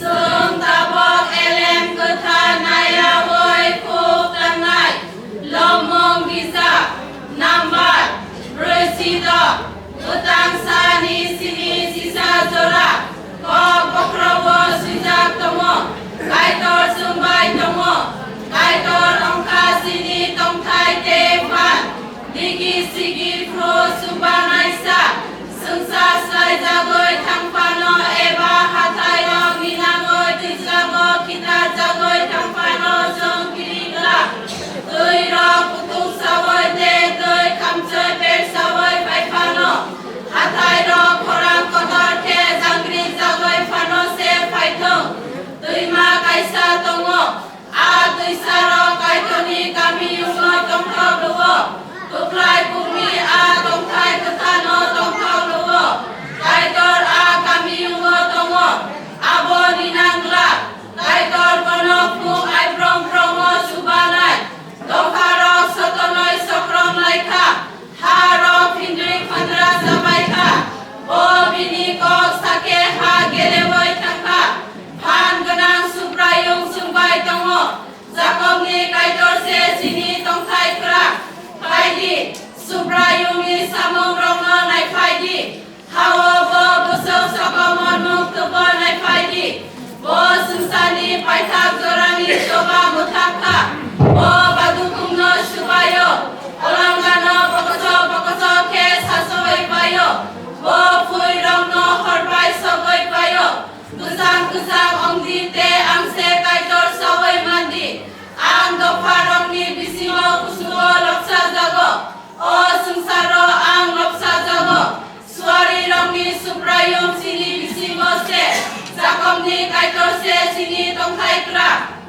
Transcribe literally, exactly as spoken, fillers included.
Chwng tabok elem kwthar naiyaui khuk tangnai, lomong bijap, number brwichido, kwtang sani sini sisa jora, kok bokhrogo swijak tongo, Kaitor chwngbai tongo, Kaitor wngkha chini tongthai tei phan. Digi sigi phuru chwngba naisa, swngsa swlaijagwi thang phano eba hathairok ninangwi twijlangwi khitarjagwi thang phano chwng kiri glak. Twirok kutung sawi tei twi khamchwi persawi phai phano, hathairok khorang kotor khe jangri jagwi phano se phai thung. Twima kaisa tongo, a twisarok Kaitorni kamiyungno tongthok rwo, kwplai kukni a tongthai kwthano tongthok rwo. Kaitor a kamiyungo tongo, abo ninang glak. Kaitor bono phung aibrom bromo chubanai, dopharok sotonoi sokrong lai kha. Harok phindri phandra chabai kha, bo bini kok sakhe ha geleui thang kha. Phan gwnang Subraiyung chwngbai tongo, Jakobni Kaitor se chini tongthai kwrak. Phai di, Subraiyungni samungrokno naiphai di, ha-o bo bwswk sokomormung twbo naiphai di. Bo swngcharni paithak jorani choba mwthak kha. Bo badukungno swbaio, kolangano bokochok bokochok khe sasoui paio. Bo phuirokno hor bai sogwi paio. Kwchang kwchang wng di tei ang se Kaitor saui man di. Ang dopharokni bisingo kusugo lobsajago. O swngcharo ang lobsajago, suarirokni Subraiyung chini bisingo se, Jakobni Kaitor se chini tongthai kwrak.